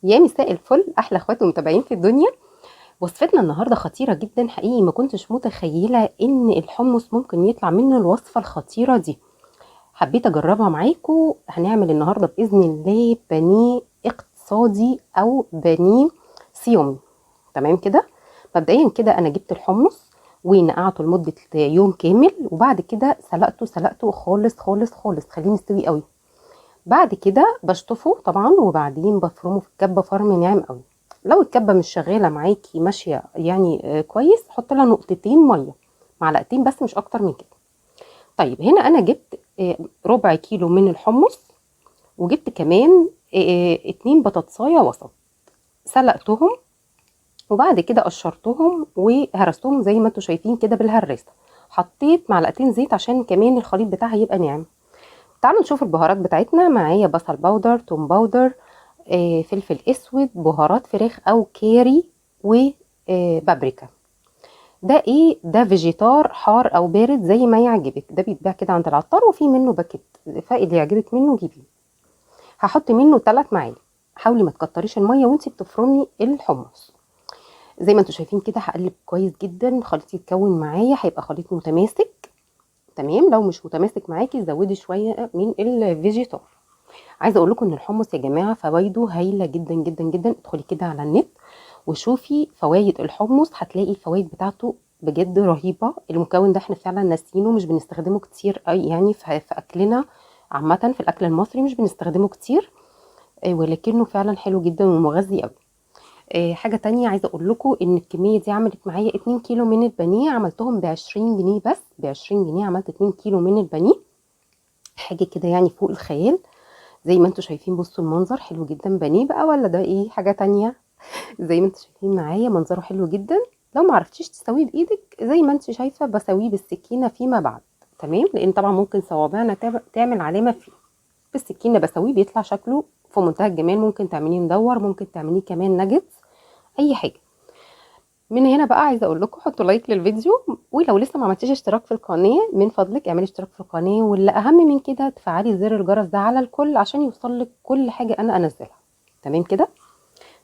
يا مساء الفل، احلى اخوات ومتابعين في الدنيا. وصفتنا النهارده خطيرة جدا حقيقي، ما كنتش متخيله ان الحمص ممكن يطلع منه الوصفة الخطيرة دي. حبيت اجربها معاكم. هنعمل النهارده باذن الله بانيه اقتصادي او بانيه صيامي. تمام كده. مبدئيا كده انا جبت الحمص ونقعته لمدة يوم كامل، وبعد كده سلقته خالص خالص خالص، خليه مستوي قوي. بعد كده بشطفه طبعا، وبعدين بفرمه في الكبه فرم ناعم قوي. لو الكبه مش شغالة معاكي ماشية يعني كويس، حط لها نقطتين مية، معلقتين بس مش اكتر من كده. طيب هنا انا جبت ربع كيلو من الحمص، وجبت كمان 2 بطاطسايه وسط، سلقتهم وبعد كده قشرتهم وهرستهم زي ما انتم شايفين كده بالهراسه. حطيت معلقتين زيت عشان كمان الخليط بتاعها يبقى ناعم. تعالوا نشوف البهارات بتاعتنا. معايا بصل powder، توم powder، فلفل اسود، بهارات فراخ او كاري، وبابريكا. ده ايه ده؟ فيجيتار حار او بارد زي ما يعجبك، ده بيتباع كده عند العطار وفي منه باكيت، فاللي يعجبك منه جيبيه. هحط منه 3 معالق. حاولي ما تكتريش المية وانتي بتفرمي الحمص. زي ما انتم شايفين كده هقلب كويس جدا، الخليط يتكون معايا، هيبقى خليط متماسك. تمام. لو مش متماسك معاكي زودي شوية من الفيجيتار. عايزه اقول لكم ان الحمص يا جماعة فوائده هايلة جدا جدا جدا. ادخلي كده على النت وشوفي فوائد الحمص، هتلاقي الفوائد بتاعته بجد رهيبة. المكون ده احنا فعلا ناسينه، مش بنستخدمه كتير يعني في اكلنا عامة، في الاكل المصري مش بنستخدمه كتير، ولكنه فعلا حلو جدا ومغذي قوي. حاجة تانية عايزه اقول لكم ان الكمية دي عملت معايا 2 كيلو من البانيه، عملتهم ب20 جنيه بس. ب20 جنيه عملت 2 كيلو من البانيه، حاجة كده يعني فوق الخيال. زي ما انتم شايفين، بصوا المنظر حلو جدا. بانيه بقى ولا ده ايه؟ حاجة تانية. زي ما انتم شايفين معايا منظره حلو جدا. لو ما عرفتيش تسويه بايدك زي ما انت شايفه بسويه بالسكينة فيما بعد. تمام، لان طبعا ممكن صوابعنا تعمل علامة فيه. بالسكينة بسويه بيطلع شكله في منتهى الجمال. ممكن تعمليه مدور، ممكن تعمليه كمان ناجتس، اي حاجة. من هنا بقى عايزه اقول لكم حطوا like للفيديو، ولو لسه ما عملتيش اشتراك في القناة من فضلك اعملي اشتراك في القناة، واللي اهم من كده تفعلي زر الجرس ده على الكل عشان يوصل لك كل حاجة انا انزلها. تمام كده.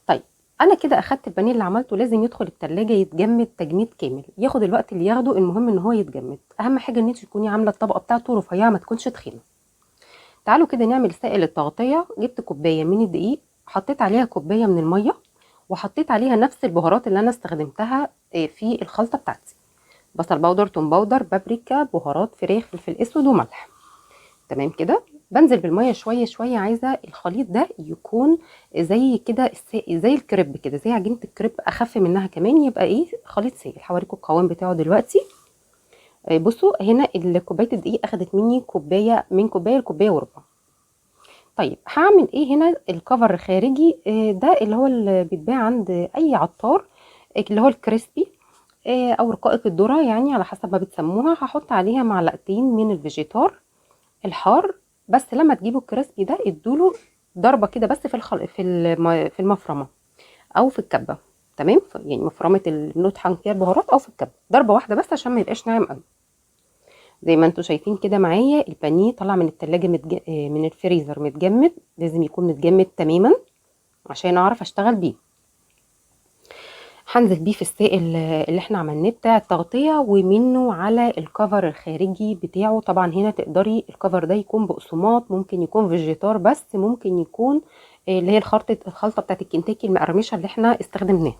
طيب انا كده اخدت البانيه اللي عملته، لازم يدخل التلاجة يتجمد تجميد كامل، ياخد الوقت اللي ياخده، المهم ان هو يتجمد. اهم حاجة ان انت تكوني عامله الطبقة بتاعته رفيعة ما تكونش تخينة. تعالوا كده نعمل سائل التغطية. جبت كوباية من الدقيق، حطيت عليها كوباية من المية، وحطيت عليها نفس البهارات اللي انا استخدمتها في الخلطة بتاعتي: بصل powder، توم powder، بابريكا، بهارات فراخ، فلفل اسود، وملح. تمام كده. بنزل بالمية شوية شوية، عايزه الخليط ده يكون زي كده زي الكريب كده، زي عجينه الكريب، اخف منها كمان، يبقى ايه؟ خليط سائل. هوريكم القوام بتاعه دلوقتي. بصوا هنا كوباية الدقيق اخدت مني كوباية، من كوباية لكوبايه وربع. طيب هعمل ايه هنا؟ ال cover الخارجي ده اللي هو اللي بيتباع عند اي عطار، اللي هو ال crispy، او رقائق الذرة يعني على حسب ما بتسموها. هحط عليها معلقتين من الفيجيتار الحار بس. لما تجيبوا ال crispy ده ادوله ضربه كده بس في المفرمه او في الكبه. تمام، يعني مفرمه اللي بنطحن فيها البهارات او في الكبه، ضربه واحدة بس عشان ما يبقاش ناعم قوي. زي ما انتم شايفين كده معايا البانيه طلع من التلاجة من الفريزر متجمد، لازم يكون متجمد تماما عشان اعرف اشتغل بيه. هنزل بيه في السائل اللي احنا عملناه بتاع التغطية، ومنه على ال cover الخارجي بتاعه. طبعا هنا تقدري ال cover ده يكون بقسماط، ممكن يكون فيجيتار بس، ممكن يكون اللي هي الخلطة بتاعت الكنتاكي المقرمشة اللي احنا استخدمناها.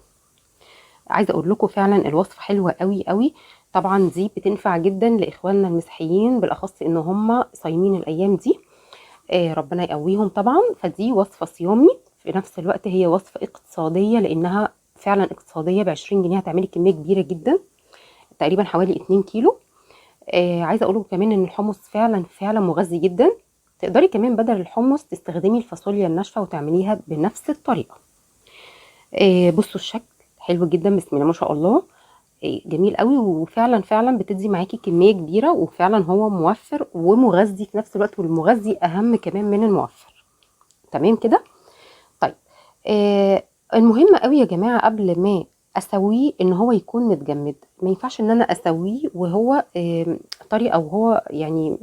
عايزة اقول لكم فعلا الوصفة حلوة قوي قوي. طبعا دي بتنفع جدا لاخواننا المسيحيين، بالاخص ان هم صايمين الايام دي، ربنا يقويهم طبعا. فدي وصفة صيامي، في نفس الوقت هي وصفة اقتصادية، لانها فعلا اقتصادية. ب20 جنيه هتعملي كمية كبيرة جدا، تقريبا حوالي 2 كيلو. عايزة اقول لكم كمان ان الحمص فعلا فعلا مغذي جدا. تقدري كمان بدل الحمص تستخدمي الفاصوليا الناشفة وتعمليها بنفس الطريقة. بصوا الشكل حلو جدا، بسم الله ما شاء الله، جميل قوي، وفعلا فعلا بتدي معاكي كمية كبيرة، وفعلا هو موفر ومغذي في نفس الوقت، والمغذي اهم كمان من الموفر. تمام كده. طيب المهم قوي يا جماعة قبل ما اسويه ان هو يكون متجمد، ما ينفعش ان انا اسويه وهو طري او هو يعني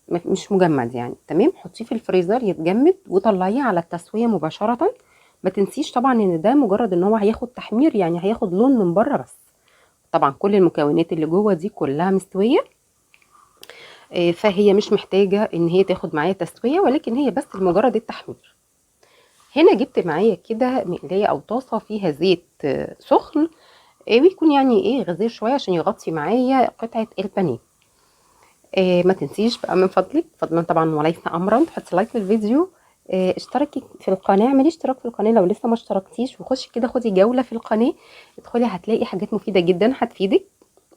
مش مجمد يعني. تمام، حطيه في الفريزر يتجمد وطلعيه على التسوية مباشرة، ما تنسيش طبعا ان ده مجرد ان هو هياخد تحمير، يعني هياخد لون من بره بس. طبعا كل المكونات اللي جوه دي كلها مستوية، فهي مش محتاجه ان هي تاخد معايا تسويه، ولكن هي بس لمجرد التحمير. هنا جبت معايا كده مقلايه او طاسه فيها زيت سخن، ويكون يعني ايه غزير شوية عشان يغطي معايا قطعه البانيه. ما تنسيش بقى من فضلك، فضلا طبعا وليس امرا، تحطي like للفيديو، اشتركي في القناة، اعملي اشتراك في القناة لو لسه ما اشتركتيش، وخشي كده خدي جولة في القناة، ادخلي هتلاقي حاجات مفيدة جدا هتفيدك.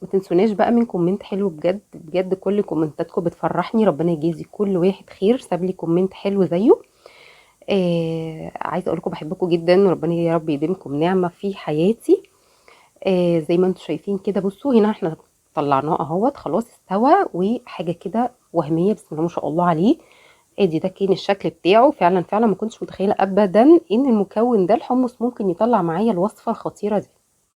ما تنسوناش بقى من comment حلو، بجد بجد كل كومنتاتكم بتفرحني، ربنا يجازي كل واحد خير ساب لي comment حلو زيه. عايزه اقول لكم بحبكم جدا، وربنا يا رب يديمكم نعمه في حياتي. زي ما انتم شايفين كده، بصوا هنا احنا طلعناه اهوت، خلاص استوى وحاجه كده وهمية، بسم الله ما شاء الله عليه. ادي ده كان الشكل بتاعه. فعلا فعلا ما كنتش متخيله ابدا ان المكون ده الحمص ممكن يطلع معايا الوصفة الخطيرة دي.